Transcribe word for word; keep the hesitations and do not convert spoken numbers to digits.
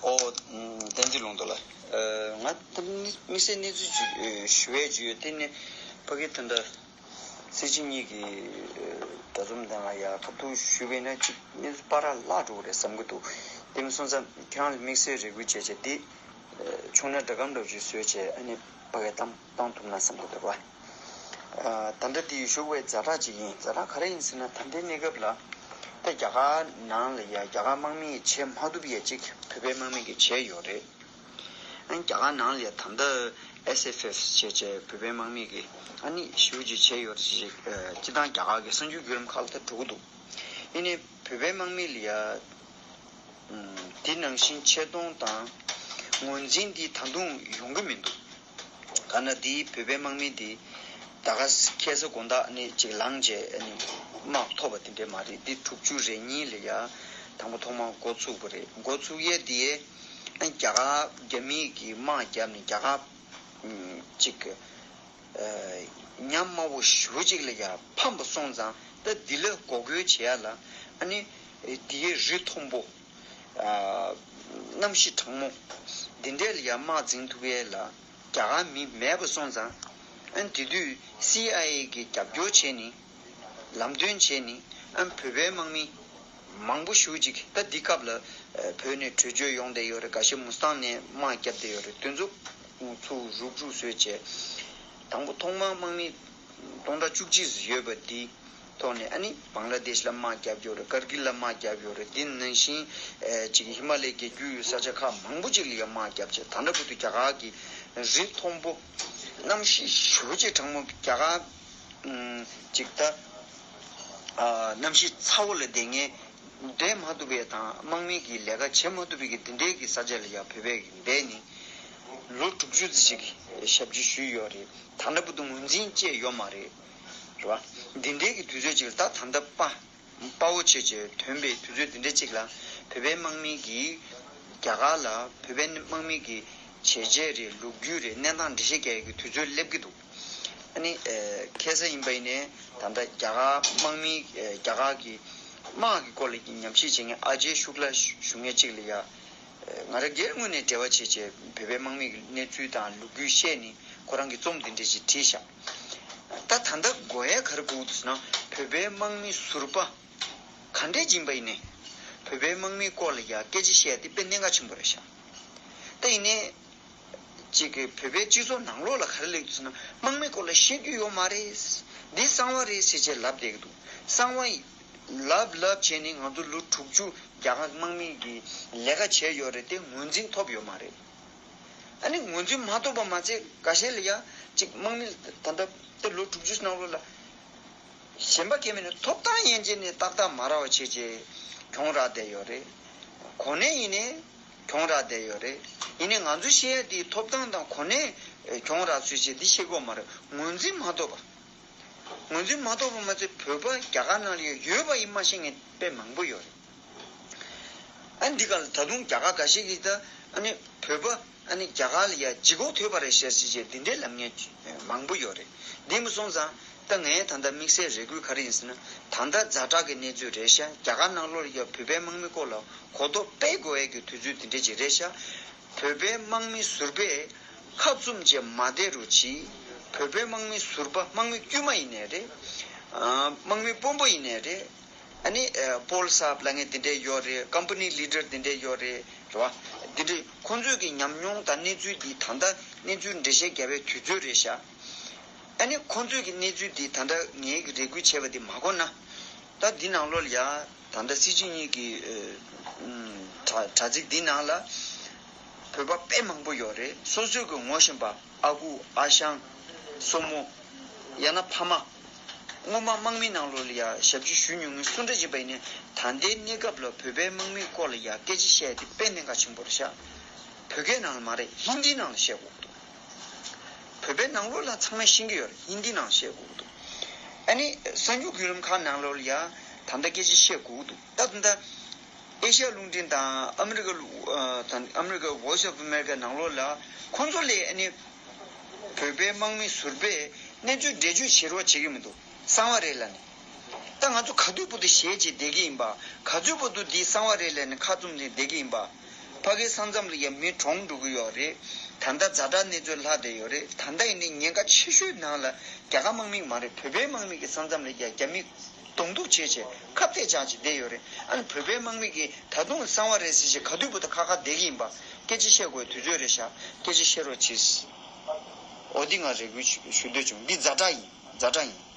ཨོ། བསྟན་འཛིན་ལུང་རྟོགས་ལགས། ང་ད་དམིགས་བསལ་གནས་ཚུལ་ཅིག་ཞུ་ཡས་ཅིག་ཡོད། དེ་ནི་ཕ་གི་ད་ལྟ་སྲིད་སྤྱི་གཉིས་ཀྱི་ཟླ་གསུམ་དང་ལ་ཡ་ཁ་ཐུག་ཞུས་པས་ན་ཅིག་གནས་ཚུལ་པར་བརླག་འགྲོ་གི་རེད་བསམ་གི་འདུག་དེ་མིན་སོང་ཙང་ཁྱེད་རང་ལ་དམིགས་བསལ་རེ་སྐུལ་བྱས་བྱས་འདི་ཆུང་ན་འདྲ་གམ་འདྲ་ཅིག་བཟོས་བྱས་ཨ་ནི་ཕ་གི་གཏམ་བཏང་ཐུབ་ན་བསམ་གི་འདུག་བ། ད་ལྟ་དེ་ཞུ་བའི་ཛ་དྲག་ཅིག་ཡིན། ཛ་དྲག་ག་རེ་ཡིན་ཟེར་ན་ད་ལྟའི་གནས་སྐབས་ལ་ད་རྒྱ་གར་ནང་ལ་ཡ་རྒྱ་གར་དམག་མིས་བྱེད་མ་ཐུབ་ཡས་ཅིག་བོད་པའི་དམག་མི་གིས་བྱས་ཡོད་རེད། ཨ་ནི་རྒྱ་གར་ནང་ལ་ཡ་ད་ལྟ་ཨེས་ཨེཕ་ཨེཕ་བྱས་བྱས་བོད་པའི་དམག་མི་གིས་ཨ་ནི་ཞེ་པོ་ཅིག་བྱས་ཡོད་རེད་ཅིག་སྤྱི་བཏང་རྒྱ་གར་གྱི་གསར་འགྱུར་བརྒྱུད་ལམ་ཁག་ལ་ད་འགྲོ་གི་འདུག་ཡིན་ནའི་བོད་པའི་དམག་མི་ལ་ཡ་དེ་ནང་བཞིན་ཆེ་མཐོང་དང་ངོས་འཛིན་འདི་ད་དུང་ཡོང་གི་མི་འདུག་ག་ན་དེའི་བོད་པའི་དམག་མི་དེ་ད་ག་ཁ་ས་དགོང་དག་ནི་ཅིག་ལངས་བྱས་ནི་དམག་ཐོབ་པ་དེ་འདྲས་མ་རེད། འདི་དྲུག་ཅུ་རེ་གཉིས་ལ་ཡ་དང་པོ་ཐོག་མར་འགོ་ཚུགས་པ་རེད། འགོ་ཚུགས་ཡས་དེ་ཡས་རྒྱ་གར་རྒྱ་མི་གི་དམག་བརྒྱབ་ནས་རྒྱ་གར་ཅིག་ཉམས་དམའ་བོ་ཞེ་པོ་ཅིག་ལ་ཡ་ཕམ་པ་སོང་ཙང་ད་འདི་ལ་འགོག་རྒོལ་བྱེད་ཡ་ལ་ཨ་ནི་དེའི་རི་མཐོན་པོ། གནམ་གཤིས་གྲང་མོ། འདི་འདྲའི་ལ་ཡ་དམག་འཛིང་ཐུབ་ཡས་ལ་རྒྱ་གར་མི་མེད་པ་སོང་ཙང་། ཨ་ནི་དེ་དུས་སི་ཨའི་ཨེ་གིས་རྒྱབ་སྐྱོར་བྱས་ནས་ལམ་སྟོན་བྱས་ནས་ཨ་ནི་བོད་པའི་དམག་མི་མང་པོ་ཞེ་པོ་ཅིག་ད་འདི་སྐབས་ལ་བོད་ནས་བྲོས་བྱོལ་ཡོང་བསྡད་ཡོད་རེད། འགའ་ཤས་མུ་སི་ཐང་ནས་དམག་བརྒྱབ་བསྡད་ཡོད་རེད། དེ་ཚོ་ཚུར་རུག་རུག་བཟོས་བྱས་དང་པོ་ཐོག་མར་དམག་མི་སྟོང་ཕྲག་བཅུ་གཅིག་ཙམ་ཡོད་པ་འདི། ཐོག་ནས་ཨ་ནི་བང་ལ་དེཤ་ལ་དམག་རྒྱབ་ཡོད་རེད། ཀར་གིལ་ལ་དམག་རྒྱབ་ཡོད་རེད། འདི་ནང་བཞིན་ཨེ་ཅིག་ཧི་མ་ལའི་རྒྱལ་རྒྱུད་ཡོད་ས་ཆ་ཁག་མང་པོ་ཅིག་ལ་ཡང་དམག་རྒྱབ་བྱས། ད་ལྟ་བར་དུ་རྒྱ་གར་གྱི་རི་མཐོན་པོ་གནམ་གཤིས་ཞེ་པོ་ཅིག་གྲང་མོ། རྒྱ་གར་ཨམ་ཅིག་ད་ཨ་གནམ་གཤིས་ཚ་བོ་ལ་བསྡད་མཁན་བསྡད་མ་ཐུབ་པའི་དང་དམག་མི་གི་ལས་ཀ་བྱེད་མ་ཐུབ་པའི་གི་འདི་འདྲའི་གི་ས་ཆ་ལ་ཡང་བོད་པས་གི་བསྡད་ནས་ལོ་དྲུག་ཅུ་ཙམ་ཅིག་ཞབས་ཕྱི་ཞུས་ཡོད་རེད། ད་ལྟ་བར་དུ་ངོས་འཛིན་བཅས་ཡོད་མ་རེད། རེད་བ། འདི་འདྲའི་གི་དུས་ཚོད་ཅིག་ལ་ད་ད་ལྟ་དཔའ་དཔའ་བོ་བྱས་བྱས་ཐོན་པའི་དུས་ཚོད་འདི་འདྲ་ཅིག་ལ་བོད་པའི་དམག་མི་གིས་རྒྱ་གར་ལ་བོད་པའི་དམག་མི་གི་བྱས་རྗེས་རེད། ལོ་རྒྱུས་རེད། གནས་སྟངས་འགྲེལ་བཤད་རྒྱག་ཡག་གི་དུས་ཚོད་སླེབས་ཀྱི་འདུག་ཨ་ནི་ཨེ་ཁ་སང་ཡིན་པ་ཡིན་ནའི་ད་ལྟ་རྒྱ་གར་དམག་མི་ཨེ་རྒྱ་གར་གི་དམག་གི་སྐོར་ལ་ཉམས་ཞིབ་བྱེད་མཁན་ཨ་ཇེ་ཤུག་ལ་ཞུ་མཁན་ཅིག་ལ་ཡ། ང་རང་སྒེར་ངོས་ནས་འབྲེལ་བ་བྱས་བྱས་བོད་པའི་དམག་མི་གི་གནས་ཚུལ་དང་ལོ་རྒྱུས་བཤད་ནས་ཁོ་རང་གི་རྩོམ་འདི་འདྲ་ཞིག་བྲིས་ཤག་ད་ད་ལྟ་དགོས་ཡ་ག་རེ་དགོས་འདུག་ཟེར་ན་བོད་པའི་དམག་མི་ཟུར་པ་ག་འདྲས་ཡིན་པ་ཡིན་ནའི་བོད་པའི་དམག་མིའི་སྐོར་ལ་ཡ་སྐད་ཆ་བཤད་ཡ་དེ་དཔེ་གནད་འགག་ཆེན་པོ་རེད་ཤག་ད་ཡིན་ནའི་ཅིག་གི་བོད་པའི་སྤྱི་ཚོགས་ནང་ལོགས་ལ་ག་རེ་སླེབས་འདུག་ཟེར་ན་དམག་མིའི་སྐོར་ལ་བཤད་རྒྱུ་ཡོད་མ་རེད། འདི་གསང་བ་རེད་ཟེར་བྱས་ལབ་བསྡད་ཀྱི་འདུག་གསང་བ་ལབ་ལབ་བྱས་ནས་ང་ཚོ་ལོ་དྲུག་ཅུ་རྒྱ་གར་དམག་མི་གིས་ལས་ཀ་བྱས་ཡོད་རེད་དེ་ངོས་འཛིན་ཐོབ་ཡོད་མ་རེད། ཨ་ནི་ངོས་འཛིན་མ་ཐོབ་པ་མ་ཚད་འགའ་ཤས་ལ་ཡ་ཅིག་དམག་མི་ད་ལྟ་དེ་ལོ་དྲུག་ཅུ་ནང་ལོགས་ལ་གཞན་པ་སྐད་མེད་ནས་ཐོབ་ཐང་ཡན་ཆད་ནས་ཏག་ཏག་མ་རག་པ་བྱས་བྱས་གྱོང་རག་བསྡད་ཡོད་རེད། གོ་གནས་ཡིན་ནའི་གྱོང་རག་བསྡད་ཡོད་རེད། ཡིན་ནའི་ང་ཚོ་བཤད་ཡ་དེ་ཐོབ་ཐང་དང་གོ་གནས་གྱོང་རག་ཚུལ་བྱས་འདི་བཤད་དགོས་མ་རེད། ངོས་འཛིན་མ་ཐོབ་པ། ངོས་འཛིན་མ་ཐོབ་པ་མ་ཚད་བོད་པ་རྒྱ་གར་ནང་ལ་ཡོད་པ་ཡིན་མ་ཤེས་མཁན་དཔེ་མང་པོ་ཡོད་རེད། ཨ་འདི་ག་ལ་ད་དུང་རྒྱ་གར་འགའ་ཤས་ཀྱིས་ད་ཨ་ནི་བོད་པ་ཨ་ནི་རྒྱ་གར་ལ་ཡ་ལྗིད་ཁོག་དོད་པ་རེད་ཤག་ཟེར་བྱས་འདི་འདྲའི་ལབ་མཁན་མང་པོ་ཡོད་རེད། འདི་མ་སོང་ཙང་ད་ངས་ད་ལྟ་དམིགས་བསལ་རེ་སྐུལ་ག་རེ་ཡིན་ཟེར་ན་ད་ལྟ་ཛ་དྲག་གི་གནས་ཚུལ་རེད་ཤག་རྒྱ་གར་ནང་ལོགས་ལ་ཡ་བོད་པའི་དམག་མི་སྐོར་ལ་གོ་རྟོགས་སྤེལ་དགོས་ཡས་ཀྱི་དུས་ཚོད་འདི་འདྲ་ཅིག་རེད་ཤག་བོད་པའི་དམག་མི་ཟུར་པས་ཁ་བཙུམ་བྱས་མ་བསྡད་རོགས་གྱིས། བོད་པའི་དམག་མི་ཟུར་པ་དམག་མི་དཀྱུས་མ་ཡིན་ནའི་རེད། ཨ་དམག་མི་དཔོན་པོ་ཡིན་ནའི་རེད། ཨ་ནི་ཨ་པོལ་སཱབ་ལབ་མཁན་དེ་འདྲས་ཡོད་རེད། ཀམ་པ་ནི་ལི་ཌར་དེ་འདྲས་ཡོད་རེད། རེད་བ། དེ་འདྲས་ཁོང་ཚོས་ཀྱི་ཉམས་མྱོང་དང་གནས་ཚུལ་འདི་ད་ལྟ་གནས་ཚུལ་འགྲེལ་བཤད་རྒྱབ་པའི་དུས་ཚོད་རེད་ཤག་ཨ་ནི་ཁོང་ཚོས་ཀྱི་གནས་ཚུལ་འདི་ད་ལྟ་ངས་ཀྱི་རེ་སྐུལ་བྱས་པ་འདི་མ་གོ་ན། ད་འདི་ནང་ལོགས་ལ་ཡ་ད་ལྟ་སྲིད་སྤྱི་གཉིས་ཀྱི་ཨ་ཨ་དྲ་དྲ་ཚིགས་འདི་ནང་ལ་བོད་པ་དཔེ་མང་པོ་ཡོད་རེད། སོ་སོས་ཀྱི་ངོ་ཤེས་པ། ཨ་ཁུ། ཨ་ཞང་། སྲུ་མོ། ཡང་ན་ཕ་མ། སྔོན་མ་དམག་མི་ནང་ལོགས་ལ་ཡ་ཞབས་ཕྱི་ཞུ་མྱོང་མཁན་སུ་འདྲ་ཅིག་ཡིན་པ་ཡིན་ནའི་ད་ལྟའི་གནས་སྐབས་ལ་བོད་པའི་དམག་མིའི་སྐོར་ལ་ཡ་སྐད་ཆ་བཤད་ཡ་དེ་དཔེ་གནད་འགག་ཆེན་པོ་རེད་ཤག་བོད་སྐད་ནང་ལ་མ་རེད། ཧིན་དིའི་ནང་ལ་བཤད་དགོས་ཀྱི་འདུག་བོད་པའི་ནང་ལོགས་ལ་ཚང་མས་ཤེས་ཀྱི་ཡོད་རེད། ཧིན་དིའི་ནང་ལ་བཤད་དགོས་ཀྱི་འདུག་ཨ་ནི་གསར་འགྱུར་བརྒྱུད་ལམ་ཁག་ནང་ལོགས་ལ་ཡ་ད་ལྟ་སྐད་ཆ་བཤད་དགོས་ཀྱི་འདུག་ད་ད་ལྟ་ཨེ་ཤ་ཡ་རླུང་འཕྲིན་དང་ཨ་མི་རི་ཀ་ལུ་ཨ་དང་ཨ་མི་རི་ཀ་Voice of America ནང་ལོགས་ལ་ཁོང་ཚོ་ལས་ཨ་ནི་བོད་པའི་དམག་མི་ཟུར་པས་གནས་ཚུལ་འགྲེལ་བརྗོད་བྱེད་རོགས་བྱེད་ཀྱི་མི་འདུག་གསང་བ་རེད་ལབ་ནས། ད་ང་ཚོ་ག་དུས་བར་དུ་ཞེད་ཅིག་བསྡད་ཀྱི་ཡིན་པ། ག་ཚོད་བར་དུ་འདི་གསང་བ་རེད་ལབ་ནས་ཁ་བཙུམ་ནས་བསྡད་ཀྱི་ཡིན་པ། ཕ་གིའི་ས་མཚམས་ལ་ཡ་མི་གྲོངས་འགྲོ་གི་ཡོད་རེད། ད་ལྟ་ཛ་དྲག་གནས་ཚུལ་ལྷག་བསྡད་ཡོད་རེད། ད་ལྟ་ཡིན་ནའི་ཉེན་ཁ་ཆེ་ཤོས་ནང་ལ་རྒྱ་གར་དམག་མི་མ་རེད། བོད་པའི་དམག་མི་གི་ས་མཚམས་ལ་ཡ་རྒྱ་མི་གདོང་གཏུག་བྱས་བྱས་ཁ་གཏད་བཅག་བྱས་བསྡད་ཡོད་རེད། ཨ་ནི་བོད་པའི་དམག་མི་གིས་ད་དུང་གསང་བ་རེད་ཟེར་བྱས་ག་དུས་བར་དུ་ཁ་ཁ་བསྡད་ཀྱི་ཡིན་པ། སྐད་ཆ་བཤད་དགོས་དུས་ཚོད་རེད་ཤག་སྐད་ཆ་བཤད་རོགས་གྱིས། འོ་འདི་ང་རེ་སྐུལ་ཞུ་ཞུ་འདོད་བྱུང་། འདི་ཛ་དྲག་ཡིན། ཛ་དྲག་ཡིན།